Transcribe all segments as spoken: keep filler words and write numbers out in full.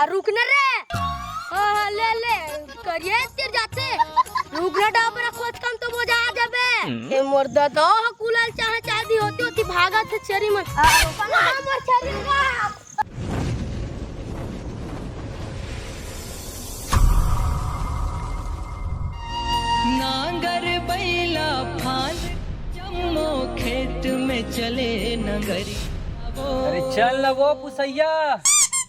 आ, रुक न रे। हाँ, हाँ, ले, ले, करिए तीर जाते। रुक न, डाबरा खोद कम तो बोझा आ जाबे। ए मोर ददा ह कुलल चाहे चादी होती होती भागत हे छेरी मन। आ, रुक न, मोर छेरी का। नांगर बैला फांद जम्मो खेत में चले नंगरी। अरे चल न वो पुसैया,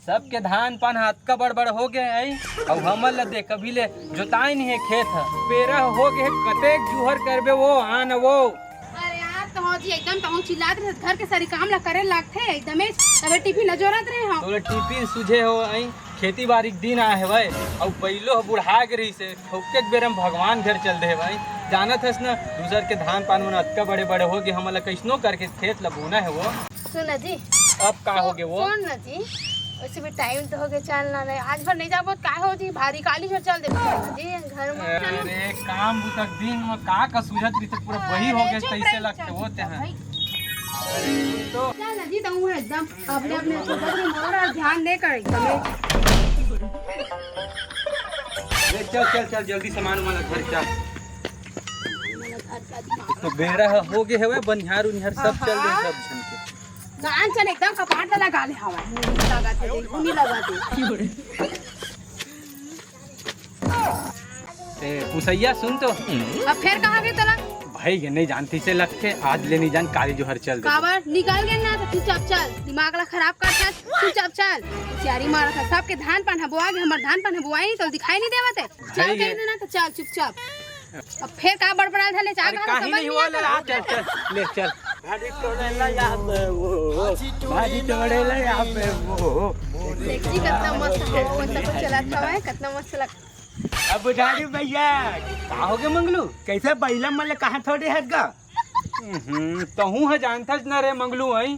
सबके धान पान ह अतका बड़ बड़ हो गे हे, अउ हमन ल देख अभी ले जोताई नहीं हे खेत ह। बेरा हो गे हे, कतेक जुहर करबे वो, आ न वो। अरे यार, तहूँ जी एकदम तहूँ चिल्लात रहे, घर के सारी काम ला करे लागथे एकदमे, तबे टिफिन ल जोरत रहे हम। तोला टिफिन सुझे हो आई, खेती बारी के दिन आए हवय, अउ बइलो ह बुढ़ा गे रहिस हे, ठोके के बेरा म भगवान घर चल दे हवय। जानत हस न, दूसर के धान पान मन अतका बड़े बड़े हो गे, हमन ला कइसनो करके खेत ला बोना हे वो। सुन ना जी। अब का हो गे वो? सुन ना जी, वैसे भी टाइम तो हो गया, चल ना रहे। आज भर नहीं जाबो त का हो जी, भारी काली झड़ चल देबो जी घर में। अरे काम बुता के दिन में का का सूझत रहिथे, पूरा वही हो अरे गया, चुप तैसे रही, लगते चल, होते चुप हैं। रही। अरे तो चल ना जी, तो हूँ एकदम अपने अपने ऊपर भी मोर और ध्यान दे कर एकदम। अरे चल चल चल, जल्दी सामान वामान घर चल। तो बेरा ह हो गए हवे, बनिहार उनिहार सब चल दे, आहा। सब झन के। कान चन एकदम कपाट ला लगा ले हवा, मुंह लगा दे, मुंह लगा दे। ए, पुसैया सुन तो। अब फेर कहाँ गए तोला? भाई के नहीं जानती से लगते, आज ले नहीं जान, काली जोहर चल दे। काबर निकल गए ना, तो चुपचाप चल, दिमाग ला खराब करता, चुपचाप चल। सियारी मारत है, सबके धान पान ह बोआ गए, हमर धान पान ह बोआ नहीं, तो दिखाई नहीं देवत है। चल भाई कह ये देना तो चल चुपचाप। अब फेर का बड़बड़ा धले, जा अरे घर काहे समझ नहीं नहीं हुआ आता। ले, आ, चल, चल, ले, चल। भाजी तोड़े ला यहाँ पे वो, भाजी तोड़े ला यहाँ पे वो। देखी कितना मस्त हवा, वैसा कुछ चला था, कितना मस्त लग। अब बुझारी भैया, का हो गए मंगलू? कैसे बैला मन ले कहाँ थोड़े हट गा? हम्म, तहूँ ह जानथस न रे मंगलू, आई।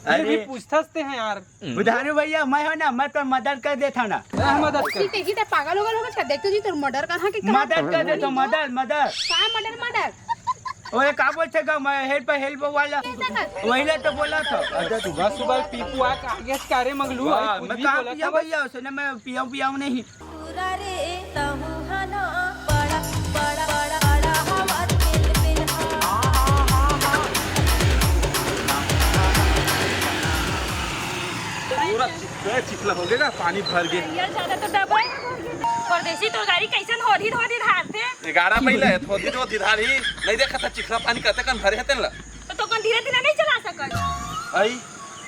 अरे। अरे भी पूछथस ते हैं यार। बुधारू भैया, मैं हो ना, मैं तो मदद कर देता हूँ ना। मैं मदद कर। सीते ही ते पागल हो गए होगा, देख तो जी तोर मर्डर कर, हाँ, कि कहाँ? मदद कर दे तो मदद, मदद। का मर्डर, मर्डर? ओए, का बोलते गा, मैं हेल्प, हेल्प वाला। कैसा कर? वही ला तो बोला था। अच्छा, सुबह सुबह पीपू आ के आगे से का रे मंगलू, वाह, आई कुछ मैं भी कहाँ बोला पिया था बस। भैया, उसने मैं पियाऊँ, पियाऊँ नहीं। पूरा रे तहु हना बड़ा, बड़ा, बड़ा, बड़ा हवा तिल तिल हा। पूरा चिखला, चिखला हो गया, पानी भर गया। यार, ज्यादा तो दबाए। परदेसी, तोर गाड़ी कैसन होधी होधी धारथे? ए गाड़ा पहिला हे, होधी होधी धारही। नहीं देखा था चिखला पानी कते कन भरे हे तेन ला। तो, तो कौन धीरे धीरे नहीं चला सकत? आई,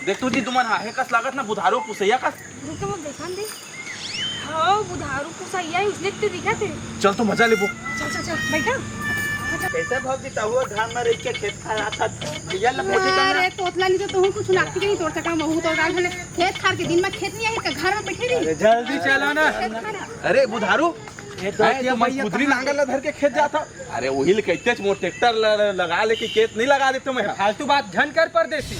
देख तो जी, तुमन हाहे कस लागत ना, बुधारू पुसैया कस। रुक, मैं देखन दे। हाँ, बुधारू पुसैया ही, उसने तो दिखा थे। चल तो मजा लेबो। चल, चल, चल, बैठा। कैसे भौजी, तहुआ धान में रह के खेत खार आता, भैया लपेटी करना। अरे, तोतला नहीं तो तू कुछ नाकती के नहीं तोड़ सका, महू तोड़ डाल भले। खेत खार के दिन में खेत नहीं आई, घर में बैठे रही। अरे, जल्दी चलो ना। खेत खार। अरे, बुधारू, ये तो हैं, क्या तुम भैया कुदरी कहाँ नांगर ला धर के खेत जात हव? अरे, वही ले कहितेच मोर ट्रैक्टर ल-, ल-, लगा ले कि खेत नहीं लगा देते मैं। फालतू बात झन कर परदेसी।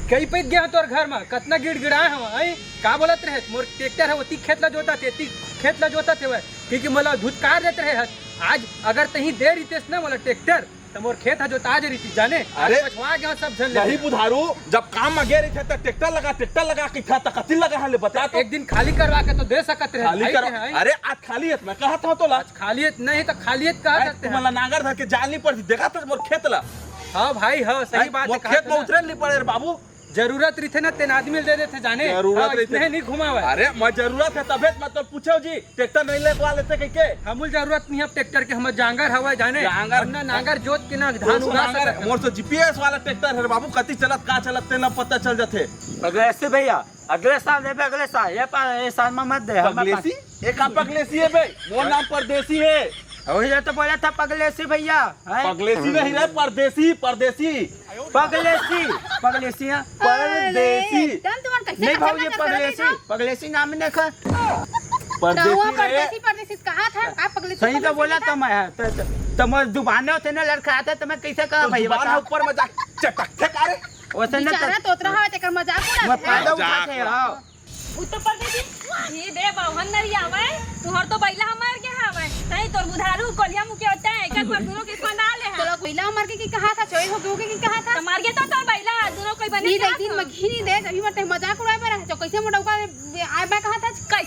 कई पइत गया तोर घर में, कतना गिड़गिड़ाए हव, हैं? का बोलत रहे? मोर ट्रैक्टर है, ओती खेत ला जोता थे, ती खेत ला जोता थे वह, क्योंकि मोला धुतकार देत रहे हस। आज अगर तही दे रहितेस ना मोला ट्रैक्टर, त मोर खेत ह जोता जे रहितिस, जाने? आज अरे, पछवा गया सब झन ले। नहीं बुधारू, जब काम में गे रहिथे त ट्रैक्टर लगा, ट्रैक्टर लगा के खा त कति लगा है ले बता तो। एक दिन खाली करवा के तो दे सकत रहे, खाली भाई कर, के हैं। अरे आज खाली है, मैं कहा था तोला। आज खाली है नहीं तो खाली है कहा अरे, सकते हैं। तुमला नांगर धर के जाल नहीं पड़ती, देखा था मोर खेत ला। हाँ भाई, हाँ, सही अरे, बात मोर है, खेत में उतरे नहीं पड़े रे बाबू। जरूरत रहिथे ना, तेन आदमी ल दे देथे जाने। जरूरत हाँ, रहिथे। इसने नहीं घुमावे। अरे, मैं जरूरत है तबे तो मैं तो पूछो जी, ट्रैक्टर नहीं लगवा लेते कह के? हमू ल जरूरत नहीं है ट्रैक्टर के, हमर जांगर हवय जाने। जांगर। हम ना नांगर जोत के ना धान उगा सकत हन। मोर तो जीपीएस वाला ट्रैक्टर है रे बाबू, कति चलत का चलत तेन ला पता चल जाथे। अगले से भैया, अगले साल देबे, अगले साल, ये पा-, ये साल में मत दे, हमर पास। पगलेसी? ये का पगलेसी है बे? मोर नाम परदेसी है। वही तो बोला था पगलेसी भैया, हैं? पगलेसी नहीं रे, परदेसी, परदेसी। पगलेसी, पगलेसी, हाँ। परदेसी। अरे, एकदम तुम्हार कैसे नहीं कच्चा भाव, ये कच्चा पगलेसी, करत है? पगलेसी नाम नहीं खा। परदेसी तो वो रे। परदेसी, परदेसी कहा था, आप पगलेसी, सही तो पगलेसी बोला कहा था। तो मैं, हाँ, तो, तो, तो मैं जुबान होते ना लड़खड़ाता तो मैं कैसे कहा तो भाई जुबान बता? ऊपर में जा चटकते का रे? वैसे ना तो बेचारा तोतरा हवे, तेकर मजाक उड़ाते मैं हैं। फायदा मजाक उठाते हैं, उड़ा। हाँ। उत्तर प्रदेश। ये दे बावन नरी आवे, तुहर तो बैला हमार के हवे। नहीं तोर बुधारू कोलिया मुके होता है, एकर पर दोनों के बना ले है। तोला बैला हमार के की कहा था, चोरी हो गए के की कहा था? तो मार गया तो तोर बैला, दोनों कोई बने नहीं, का नहीं, दिन था? मघी नहीं दे, अभी मत मजाक उड़ाए पर है, तो कैसे मोटा ऊपर आए मैं कहा था? कैसे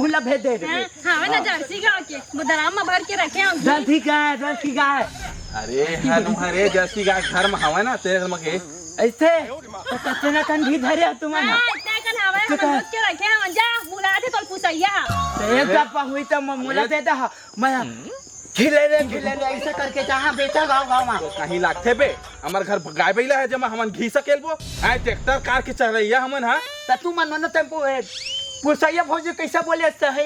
मुहला भेज दे रे। हाँ, हवे ना जर्सी गाय के, वो दराम में भर के रखे हैं। जर्सी गाय, जर्सी गाय। अरे हनु, अरे जर्सी गाय घर में हवे ना, तेरे घर में के। ऐसे तो कतना कन भी धरे हो तुमन। हाँ, इतने कन हवे, हम तो रोज के रखे हैं, जा, मुला दे तोर पुसैया। तो एक दफा हुई तो मैं मुला दे दे, मैं खिले रे, खिले रे, ऐसे करके जहाँ बेचा गाँव, गाँव में। तो कहीं लागथे बे, हमर घर गाय बैला है, जमा हमन घी सकेलबो। आए ट्रैक्टर कार के चलैया हमन, हाँ? त तू मन मनो टेम्पो है, पुसैया भौजी कैसे बोले ऐसा है?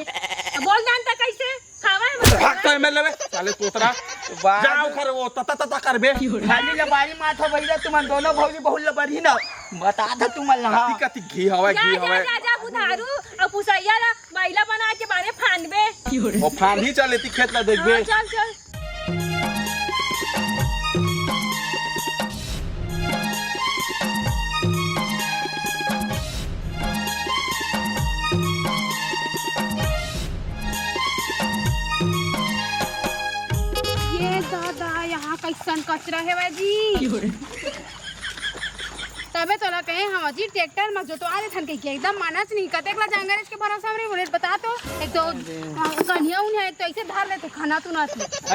बोल जान त कैसे? खावा है भाग तो एमएलए बे, साले तोतरा। वाह। जाओ घर वो तता तता करबे। खाली लबारी माथा भैया, तुमन दोनों भौजी बहुत लबारी ना। बता था तुमन ला, हाँ। कति कति घी हवा, जा, घी जा, हवा। जा, जा, बुधारू, अब पुसैया ला बैला बना के बारे फांदबे। वो फांदी चल एती खेत ला देखबे। हाँ, चल, चल। ये दादा, यहाँ कैसन कचरा हेवय जी। तबे तोला कहे हम जी ट्रैक्टर म जोतवा देथन कहिके, एकदम मानच नहीं। कतेक ला जांगर के भरोसा में बोले बता तो, एक तो कन्हिया उन्हिया, एक तो ऐसे धर लेते खाना तू ना।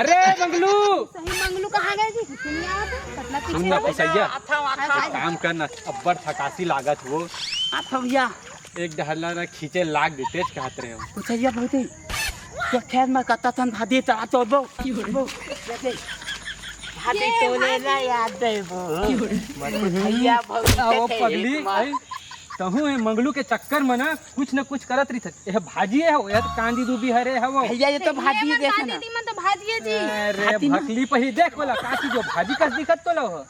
अरे मंगलू। सही मंगलू कहाँ गए जी? सुनिया आप, कतना सुन पीछे ना हो। पुसैया, हाँ, हाँ। काम करना, अब्बड़ थकासी लागत हो। आप भैया। एक डहर ला ना खींचे लाग देते कहत रहे हो। पुसैया बहुत ही। तो खैर मैं कत्ता तन भादी तड़ा तो बो। बो। भादी ये तोले भादी। ना याद दे बो। भैया बहुत आओ थे, पगली, एक बार। आई, तहूँ ए मंगलू के चक्कर में ना कुछ न कुछ करत रहिथस। ए भाजी ए हो, ए तो कांदी दूबी हरे हवो। भैया ये तो भाजी ये देखो कांदी ना। दी मन तो भाजी है जी। अरे भाजी ना। भकली पही देख बोला, का चीज हो, भाजी कस दिखत तो लो हो।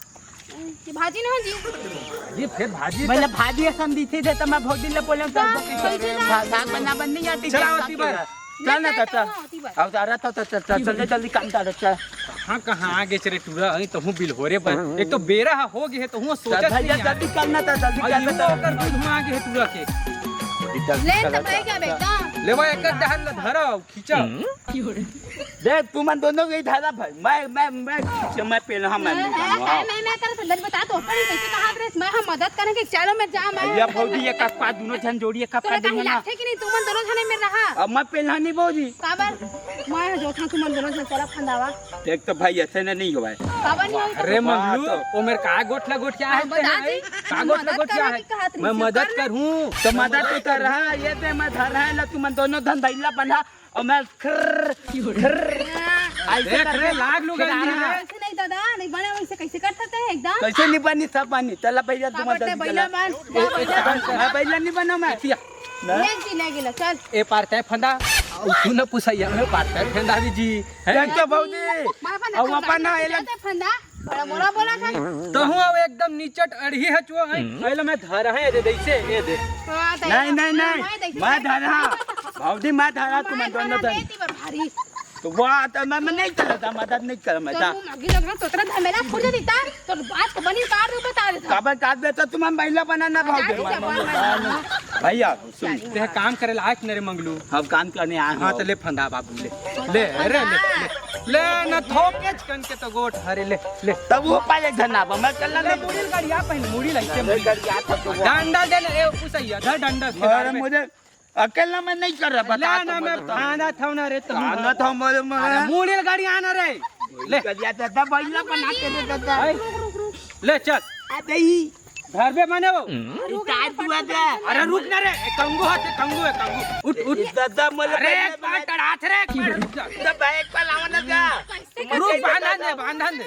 ये भाजी ना हो जी। ये फिर भाजी पहले भाजी असन दिथे दे त मैं भौजी ले बोले तो हाँ, कैसे ना? भा-, भाग बना बन नहीं आती चला क्या होती बार। चल ना, नहीं, चल, चल। नहीं, नहीं, नहीं, अब जा रहा था, चल, चल, चल, चल, जल्दी काम कर, चल। कहाँ, कहाँ आ गए रे टूरा? अरे तहूँ बिलहोरे बर। एक तो बेरा हा हो गए है, तहूँ सोचत भैया, नहीं यार। जल्दी कर ना, जल्दी और कर यूं ना। ओकर दूध में आ गए है टूरा के। जल्दी कर, ले, चल, तो मैं चल, क्या चल। बेटा? ले वो एक डहर ला धरा, खींचा। देख, तुमन दोनों के ही धरा भाई, मैं, मैं, मैं, मैं पेलहा मैं नहीं जानूँ, हाँ। मैं, मैं करत हूँ, बता तो, पर कैसे कहा रे, मैं हम मदद करेंगे, चलो मैं जा, मैं भैया, भौजी, ये कपड़ा, दोनों झन जोड़ी, ये कपड़ा तोरा देंगे कहीं ना। लागथे कि नहीं, तुमन दोनों झने में रहा। अब मैं पेलहा नहीं भौजी। काबर? मैं जो था तुमन दोनों झन चला फंदावा। देख तो भाई, ऐसे ना नहीं हुआ है। काबर नहीं हुआ? अरे मंगलू, हाँ, तो ओ मेरे का गोठला गोठ क्या है हाँ, बता तेरे? जी। का गोठला मदद गोठ क्या करने है? की कहत रही मैं थी, मदद कर ना। करूँ। तो मदद तो कर रहा, ये दे मैं धर रहा है, ला तुमन दोनों धन दैला बना। और मैं खर्र, खर्र, ऐसे देख करके रे, लाग लू फिर गंदी आ रहा। रे। ऐसे नहीं दादा, नहीं बने वैसे कैसे कर सकते हैं एकदम? कैसे नहीं बनी, सब बनी। चला भैया, का तुम बटे जल्दी बैला चला। बन, जा बैला बन। मैं भैया नहीं बना मैं। इतिया। ना? ले जी, ले गेला, चल। ए पार तय फंदा, और तू न पुसैया में पार तय फंदा भी जी। हैं? देख तो भौजी, मार फंदा, अब फंदा, अपन ना फंदा, एला फंदा। बड़ा मोरा बोला था। तहूँ अब एकदम निचट अड़ही है चुआ है। पहले मैं धरा है, ये दे, दे इसे, ये दे। हाँ, तो नहीं, ये नहीं, नहीं, मैं देखी मैं है। धरा। भौजी, मैं धरा, मैं तुम दोनों धरा दे, धन। ती बार भारी। तो वाह, तो मैं, मैं नहीं करता, मदद नहीं कर, मैं तो था। मुंह मांगी लग रहा, तोतरा धमेला फुट जाती था, तो आज को बनी काट दे, बता देता। काबर काट देता, तुम हम महिला बनाना भाव दे। भैया, सुन। ते काम करे लायक न रे मंगलू। हम काम करने आए हाँ, हो। तो ले फंदा बाबू, ले। ले, अरे, ले, ले। ले, न थोके चिकन के तो गोठ, अरे, ले, ले। तब वो पाले धरना बा, मैं चलना ले, नहीं। मुड़ी गड़िया पहन, मुड़ी लइके, मुड़ी। गड़िया था तो वो। डंडा दे ले, ए, उसैया, धर डंडा, अरे, मुझे अकेला मैं नहीं कर रहा, बता ले तो ना, मैं बता। खाना था ना रे, तुम खाना था, बोले मैं। अरे, मुड़ी गड़िया ना रे। ले। गड़िया दादा, बैला बना के दे दादा। भाई, ले चल। अबे ही। घर पे बने वो। इतार दुआ दे। अरे रुक ना रे, ए, कंगू हाथ, कंगू है, कंगू। उठ, उठ। दादा, मोला अरे, एक बार टड़ाथ रे, एक बार रुक जा। तो बैग पर लावा ना जा। रुक, बांधन दे, बांधन दे।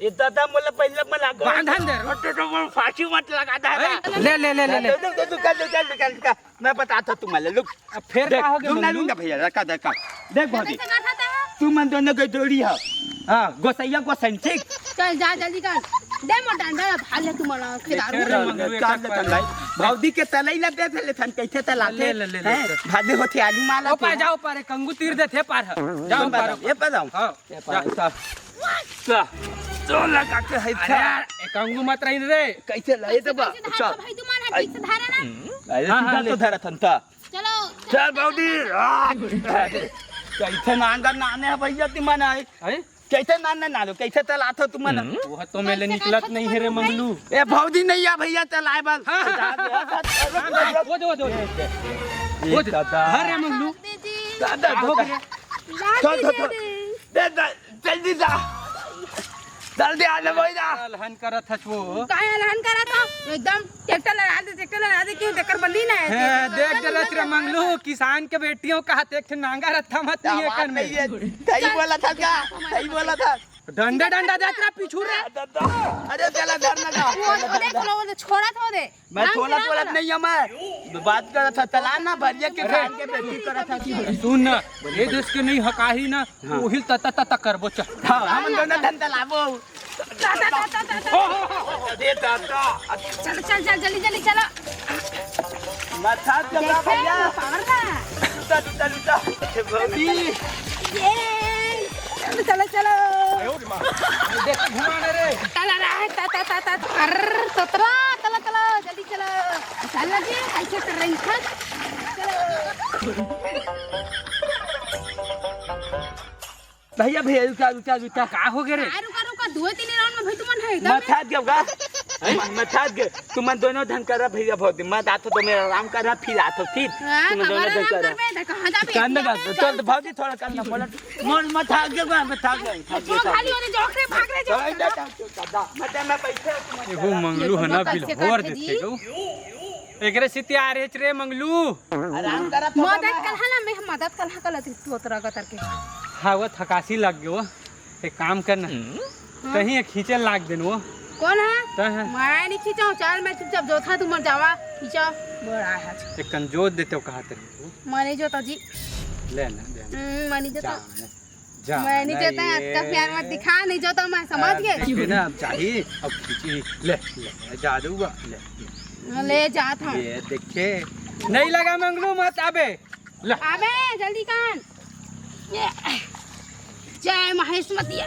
ये दादा, मोला पहले मला बांधन दे, रुक। तो, तो, वो फांसी मत लगा दे। अरे, ले, ले, ले, ले, ले। दे, दे, दे, दे, कर दे, कर दे, कर दे, कर दे। मैं बताता तुम्हारे, लुक। अब फिर देख, का हो गया, लूंगा, मंगलू? लूंगा भैया, रखा, देखा। देख भाभी। कैसे करता था? तू मन दोनों के जोड़ी है। हाँ, गोसैया गोसैन, ठीक? चल, जा, जल्दी कर। दे मोर डंडा, भाग ले तू मला, फिर देख आलू। रे, मंगलू, चल, एक चल, बार। चल, भाई। भौजी के तलई ला दे दे ले थन, कैसे तला ले, ले, ले, ले, हैं? ले। भादे होते आलू माला ओ पार, थे। जाओ पार, कंगू तीर दे थे पार है। जाओ ये पार। बताओ, ये बताओ। हाँ। ये पार, जा। सा-, सा-, तो लगा के है अरे था। यार, एक अंगू मत रही रे। कैसे ला? ये तो बा-, कैसे धारा चल। भाई, तू माना ठीक से धारा ना। अरे हाँ, सीधा हाँ, तो ले। धरा थन था। चलो, चल चलो, बाबूजी। चलो। आ, कैसे नांगर नाने है भैया तुमन आए? हैं? कैसे नाने नालो? कैसे तलात हो तुमन? वो तो मेले कैसे निकलत तलात हो नहीं है रे तुमन भाई? मंगलू। ए भौजी नहीं है भैया तलाए बल। हाँ, हाँ, हाँ, हाँ। वो दे, वो दे, वो दे। ये वो दे। दादा। धर रे मंगलू। दीदी। दादा, का हो दादा। गया? चल, चल, चल। दे, दे, जल्दी जा। जल्दी आ ले भाई जा। अलहन करत हस वो। काहे अलहन करत हो? एकदम ट्रैक्टर लड़ा दे, ट्रैक्टर लड़ा दे, क्यों तेकर बंदी ना है? हे, देख डरत रे मंगलू, किसान के बेटियों का हाथ एक ठे नांगा रत्था मत नहीं है आवाज कन में। नहीं है। सही बोला था क्या? सही बोला था। डंडा, डंडा दे तेरा पीछू रे। अरे चला धरना का। वो तो देख लो, वो तो छोड़ा था दे। मैं काम छोला किराना छोला वाला। नहीं है मैं। बात करत था, चला ना, भरिया के अरे। खान के बेटी करत था कि सुन ना, ये देश के नहीं हकाही ना, हाँ। उहिल तता तता करबो चल। हाँ, हम दोनों धन तलाबो। ता, ता, ता, ता, ता, ता। अरे दादा। चल, चल, चल, जल्दी, जल्दी चलो। मत हाथ जबरा देखे, भैया। वो पावर ना। लुटा, लुटा, लुटा। ए भौजी। ये। चलो, चलो, चलो। देख घुमाने रे। चला रहा है, ता, ता, ता, ता, ता। अर्र, तोतरा, चलो, चलो, जल्दी चलो। चलो जी, ऐसे कर रही था। चलो। भैया, भैया, रुका, रुका, रुका। का हो गए रे? आ, रुका, रुका, दो तीन राउंड में भाई तुमन है, एकदम मत हाथ गए का? हैं? मत हाथ गए। तुमन दोनों धन करा भैया, बहुत दिन मत आतो तो मेरा आराम करा, फिर आतो, फिर। हाँ, तुमन दोनों हमारा धन आराम करा। कर बे, कहाँ जाबे? कांदा का, चल, भौजी, थोड़ा कांदा, बोला। मोर मत हाथ गए, मत हाथ गए। जो खाली होने, जो रे, भाग रे, जो। चल, जा, जा, जा, जा, जा। मत, मैं पैसे, तुमन एगो करा। मंगलू है ना, कैसे बिल होर करते देते जी? गो। एकरे सितिया रेच रे मंगलू। आराम करा तो मदद मैं। कलहा ना, मैं मदद कलहा कलत तू तोरा गतर के। हाँ, वो थकासी लग गयो। एक काम करना, हम्म। कहीं एक खींचे लाग देन वो। कौन है? तै है। मैं नहीं खींचा हूँ, चल मैं चुपचाप जोथा, तू मर जावा, खींचा। बड़ा है। एक कन जोत देते हो कहा तेरे को। मैं नहीं जोता जी। ले ना, ले ना। हम्म, मैं नहीं जोता। जा ना। जा मैं नहीं ना, जाता, ये अतका प्यार मत दिखा, नहीं जाता मैं, समझ आ, गए? देखे ना, अब चाहिए, अब खींची, ले, ले, जादू बा, ले, ले। ले जात हूँ। ये देखे, नहीं लगा मंगलू मत आबे, ले। आबे, जल्दी कान। ये, जय महेश मतिया।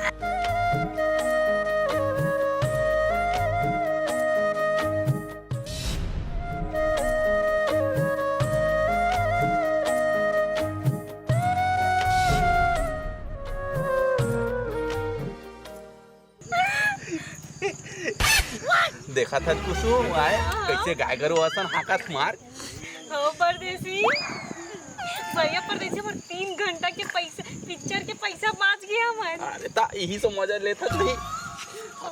देखा था कुसुम आए, कैसे गाय गरु असन हाकत मार। हो परदेसी, भैया परदेसी, पर तीन घंटा के पैसा, पिक्चर के पैसा बाच गया हमारे। अरे ता यही से मजा लेता नहीं,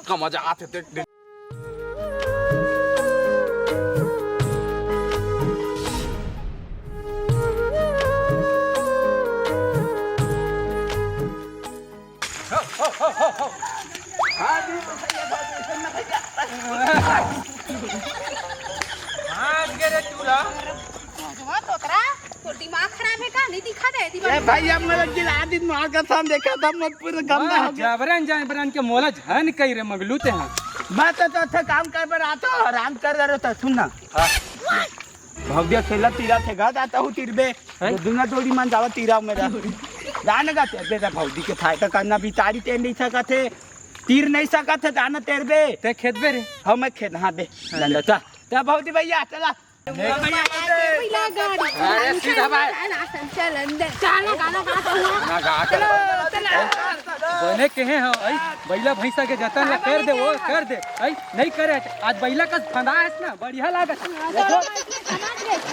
का मजा आते थे। हाँ जी, तो भैया, बहुत जैसे ना भैया। हाँ, आज के रे चूल्हा। तोतरा, तोर दिमाग खराब है का? नहीं दिखा दे, दिमाग ए भाई, अब मेरा गिला दिन मार का था, देखा था, मत पूरा गंदा वाह, हो गया। जबरन जबरन के मोला झन कही रे मगलू ते हाँ। मैं तो, तो अच्छा काम कर पर आता हूँ, आराम कर रहे तो सुन ना। हाँ। भव्य खेला तीरा थे गा, जाता हूँ तीर बे। हैं? दुना जोड़ी मान जावा तीरा मेरा। जान गा तेरबे त भौजी के फायदा करना बिचारी तेर नहीं सकत हे, तीर नहीं सकत हे, जाना तेरबे। ते खेदबे रे। हाँ, मैं खेद, हाँ, दे। हाँ, डंडा, ले। चल। त भौजी भैया, चला। भैया, भैया, गाड़ी। अरे, सीधा भाई। चल, चल, चल, अंदर। चल, गाना गाता हुआ। ना गा, चलो, चलो। बने केहे हो, आई, बइला भैंसा के जतन ला कर दे, वो कर दे। आई, नहीं करे, आज बइला कस फंदा है ना, बढ़िया लागत। देखो।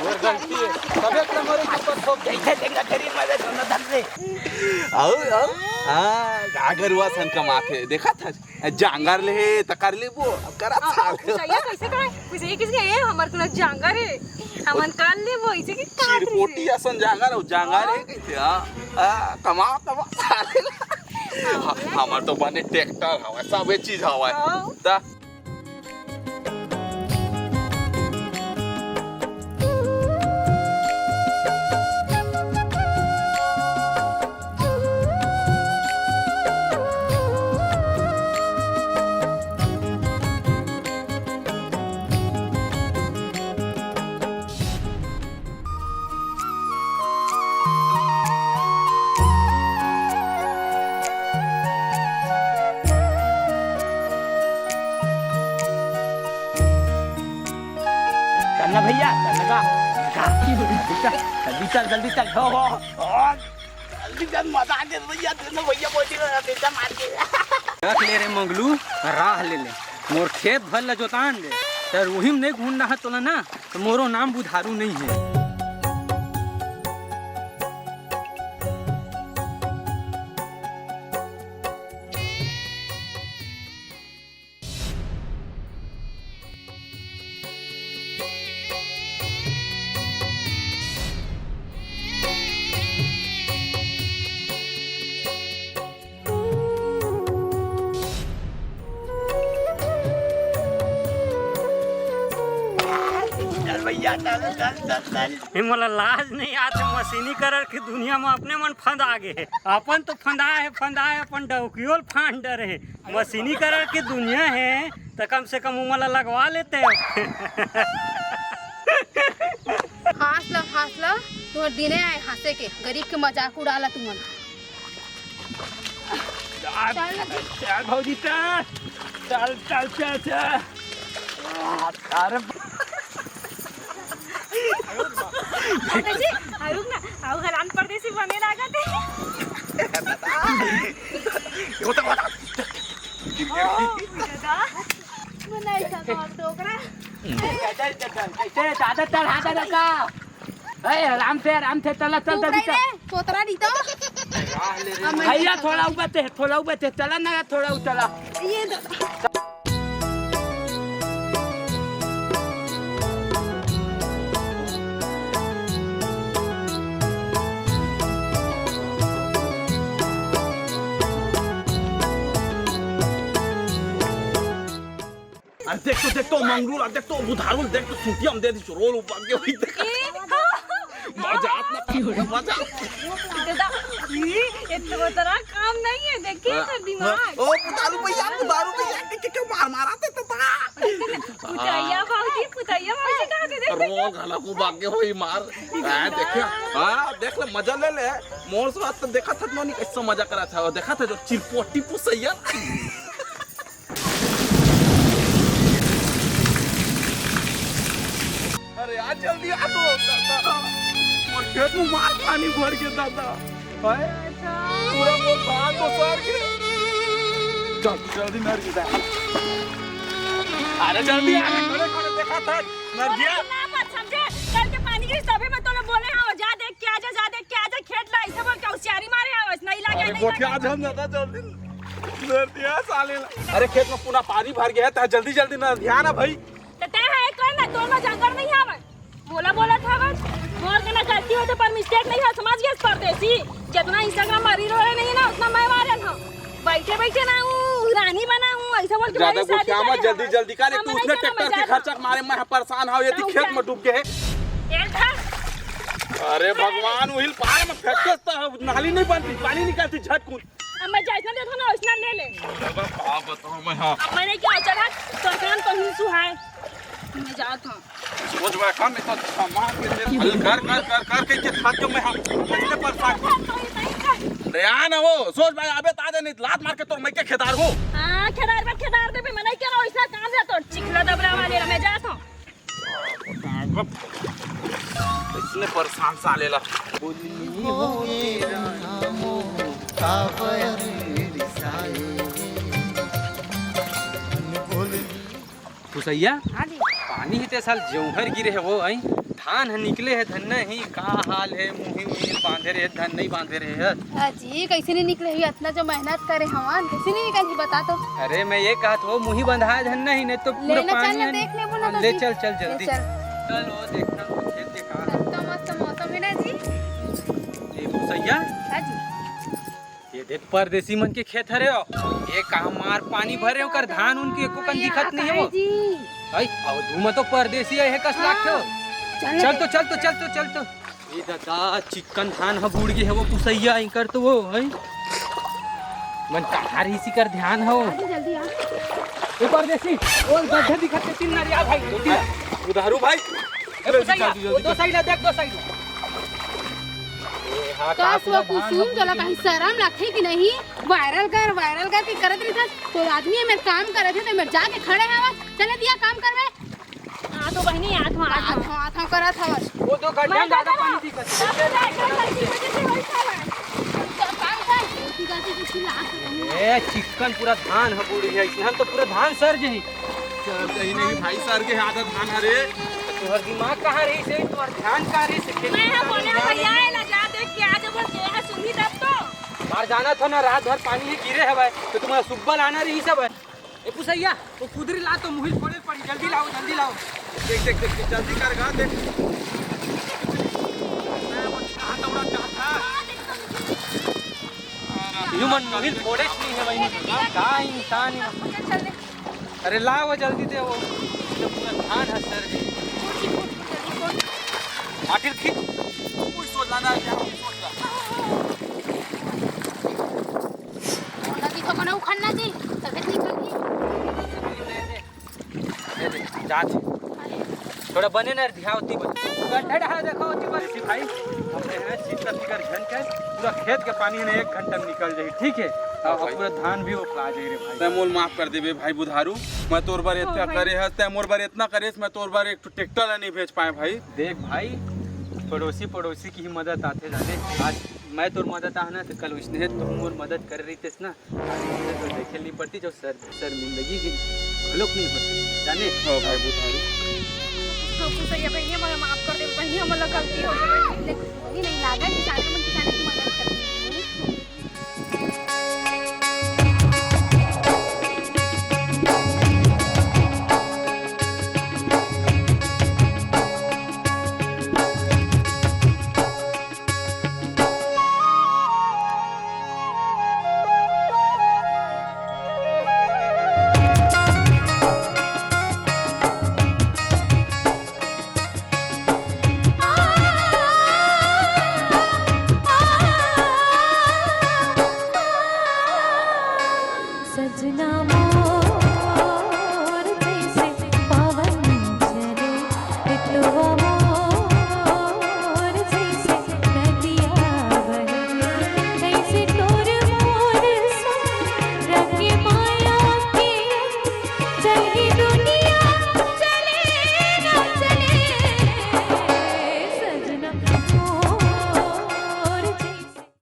मोर गलती है, तबे तो मोरे ऊपर ठोक दे। देखा, देखा, तेरी मदद, मदद से। आओ, आओ। हाँ, गागरुआ सन कमाथे, देखा था? जांगर ले हे, त कर लेबो, अब करा अब साले। कुछ आइया कैसे करे? कुछ ये किसके हे? हमर कुल जांगर हे। हमन कर लेबो, इसे की काट रही चिरपोटी है। असन जांगर हो, जांगर हे हाँ। कैसे? हाँ, हाँ, कमा, कमा, साले। हाँ, ह-, हमर तो बने ट्रैक्टर हवय, सबे चीज हवय। हाँ। त चलना भैया, चलना का, का? जल्दी चल, जल्दी चल, जल्दी चल, हो, हो, हो। जल्दी चल, मजा आ गया भैया, दोनों भैया बोल दिया, बेटा मार के। रख ले रे मंगलू, राह ले ले। मोर खेत भर ल जोतान दे। त उही म नहीं घूमना है तोला ना, त मोरो नाम बुधारू नहीं है। चल भैया, चल, चल, चल, चल। ए, मोला लाज नहीं आत हे, मशीनीकरण के दुनिया में अपने मन फंदा गे हे। अपन तो फंदा हे, फंदा हे, अपन डौकियोल फांद डरे हे। मशीनीकरण के दुनिया हे, त कम से कम उमन ला लगवा लेते। हाँस ल, हाँस ल, तुँहर दिने आय हाँसे के, गरीब के मजाक उड़ाला तुमन। चल, चल, चल भौजी, चल। चल, चल, चल, चल। अरे परदेसी, अरुण ना, अउ हरान परदेसी बने लागत हे। वो तो बता। ओ, दादा। बनाई सा तो टोकरा। चल, चल, चल, चल। कैसे? ज्यादा चढ़ा दे रखा। ए, आराम से, आराम से, चला, चल, चुप जल्दी रह चल। रे, चोतरा नहीं तो। भैया, थोड़ा ऊपर थे, थोड़ा ऊपर थे, चला ना, थोड़ा ऊपर चला। ये दो। अरे देख तो, देख तो, मंगरू ला देख तो, बुधारू ला देख तो, सूटिया में दे दी, रोल ऊपर के हुई देख। ए, मजा आत ना, मजा। इतना, ई, इतना बड़ा काम नहीं है, देखिए हाँ, ना दिमाग। हाँ। ओ, बुधारू भैया, बुधारू भैया, के, के, के मार मारा थे तो बड़ा। पुतैया भौजी, पुतैया भौजी कहाँ थे? देख, देख। रोल घला को भाग के हुई मार। हाँ, देखिए। हाँ, देख ले, मजा ले ले। मोर से बात तो देखा था, नोनी कैसे मजा करा था। देखा था जो चिरपोटी पुसैया। अरे आ जल्दी आ तो दादा, मोर खेत में मार पानी भर के दादा। हाय, पूरा मोर धान तो सर के। चल जल्दी नर के जा। अरे जल्दी आ, खड़े खड़े देखा था नर गया। ना मत समझे, कल के पानी गिरी तभी मैं तोला बोले हाँ, जा देख के आ जा, जा देख के आ जा, खेत ला ऐसा बोल के होशियारी मारे हाँ, नहीं लागे, अरे नहीं गोठिया लागे। आज हम दादा जल्दी नर दिया साले ला। अरे खेत में पूरा पानी भर गया है, त जल्दी जल्दी नर दिया ना भाई। त तै है कर ना, तोर में जंगल नहीं आवे। बोला बोला था बस। मोर के ना गलती होते पर मिस्टेक नहीं है, समझ गए परदेसी। जितना Instagram में रील वाले नहीं है ना, उतना मैं वायरल हूँ। बैठे बैठे ना हूँ, रानी बना हूँ, ऐसा बोल के ज्यादा मेरी शादी गुस्सा मत, करे जल्दी हमारे। जल्दी करे, हम तू नहीं उसने करना, ट्रैक्टर मैं के जाता खर्चा के मारे मैं परेशान हूँ, ये तो खेत में डूब गए है। ए, धर। अरे भगवान, वही पार में फेंकते तो नाली नहीं बनती, पानी निकलती झटकुन। अब मैं जैसा देखो ना, वैसा ले ले। अब बताओ मैं, हाँ। अब मैंने क्या, चल हट, तोर काम तो ही सुहाए। मैं जात हूँ। सोच बैठा, मैं तो सामान के लिए कर, कर, कर, कर के थक गया मैं, हाँ। इतने परेशान। तो ही नहीं कर। रे आ ना वो, सोच भाई, अबे ताजा नहीं, लात मार के तोर मइके खेदार हो। हाँ, खेदार मत खेदार देबे, मैं नहीं करो ऐसा काम है तो चिखला दबरा वाले, मैं जाता हूँ। इसने परेशान साले ला। पुसैया, हाँ जी। पानी ही ते साल जौहर गिरे हे वो, आई धान ह निकले हे धन नहीं, का हाल हे, मुही मुही बांधे रहे, धन नहीं बांधे रहे हे। अजी, कैसे नहीं निकले ही? इतना जो मेहनत करे हवन, कैसे नहीं निकल ही, बता तो। अरे, मैं ये कहत हो, मुही बंधा धन नहीं, नहीं तो पूरा लेना पानी चल, है। देख लेबो ना हाँ, तो ले जी। चल, चल ले जल्दी। चल। चल, वो देखना, वो खेत के का। सबका मस्त मौसम है ना जी? ए, पुसैया? हाँ जी। ये देख, परदेसी मन के खेत हरे हो। ये कहाँ मार पानी भरे, ओकर धान उनके एको कन दिखत नहीं है वो। जी। आई, अब धूम तो परदेसी आए है, कस लागथे हो। चल चल तो, चल तो, चल तो, चल तो। ए दादा, चिक्कन धान ह बूड़ गे हे वो पुसैया, इंकर तो वो, है। मन कहाँ रही सी कर ध्यान हो। जल्दी, जल्दी आ। ए परदेसी, ओ गड्ढे दिखत हे, तीन नरिया भाई, जल्दी आ। बुधारू भाई। ए पुसैया, जल्दी, जल्दी। वो दो साइड है, देख दो साइड। ए, हाँ, का कस वो पूरा धान कुसुम, ह तोला बूड़ गे। कहीं शरम लगथे कि नहीं? वायरल कर, वायरल कर के करत रहिथस। तो आदमी है, मेर काम करत हे, तो मेर जाके खड़े हवस। चले दिया काम करवे। हाँ, तो बहिनी, हाथ में, हाथ में। हाथ में, हाथ में करत हवस। वो तो गड्ढा में ज्यादा पानी दिखत है। ए, चिक्कन पूरा धान ह बूड़ गे, इसने हम तो पूरा धान सर जही। सर जही नहीं भाई, सर के आधा धान हरे। तोहर दिमाग कहाँ रही से, तोहर ध्यान कहाँ रही से? मैं यहाँ बोले ना भैया, ये ला जा देख के आ जा, बोल के यहाँ सुनी तब तो। मार जाना था ना, रात भर पानी ही गिरे हवय, तो तुम्हारा सुब्बा लाना रही सब है। ए पुसैया, वो कुदरी ला तो मुही फोड़े पड़ी, जल्दी लाओ, जल्दी लाओ। देख, देख, देख, देख, जल्दी कर गा, देख। मैं वो कहाँ दौड़ा चाहता है। ह्यूमन मुही फोड़े नहीं है भाई, का इंसान है। अरे ला वो जल्दी दे वो, ये तो पूरा धान है सर जी। आखिर खींच, कोई सोच लाना है क्या, कोई सोच ला। नदी तो कोनो उखड़ना जी, तबे निकल गई। दे दे, जा जी। थोड़ा बने ना ध्यावती बन। गड्ढा डहा देखो होती बन। देखी भाई, अपने हैं सीता फिकर झन के पूरा खेत के पानी ने एक घंटा में निकल जाई, ठीक है? हाँ और भाई। पूरा धान भी ओखला जाई रे भाई। तै मोल माफ कर देबे भाई बुधारू, मैं तोर बर हाँ इतना भाई। करे हस, तै मोर बर इतना करे हस, मैं तोर बर एक ठो ट्रैक्टर ला नहीं भेज पाए भाई। देख भाई, पड़ोसी पड़ोसी की ही मदद आथे जाने। आज मैं तोर मदद आहना तो कल उसने तुम मोर मदद कर रही थे ना। आज मुझे तो देखे नहीं पड़ती जो सर, शर्मिंदगी की घलोक नहीं होती, जाने? हाँ भाई, बुधारू। तो कुछ ये बहिनी, हमें माफ कर दे बहिनी, हमला गलती हो गई बहिनी। नहीं, नहीं लागे,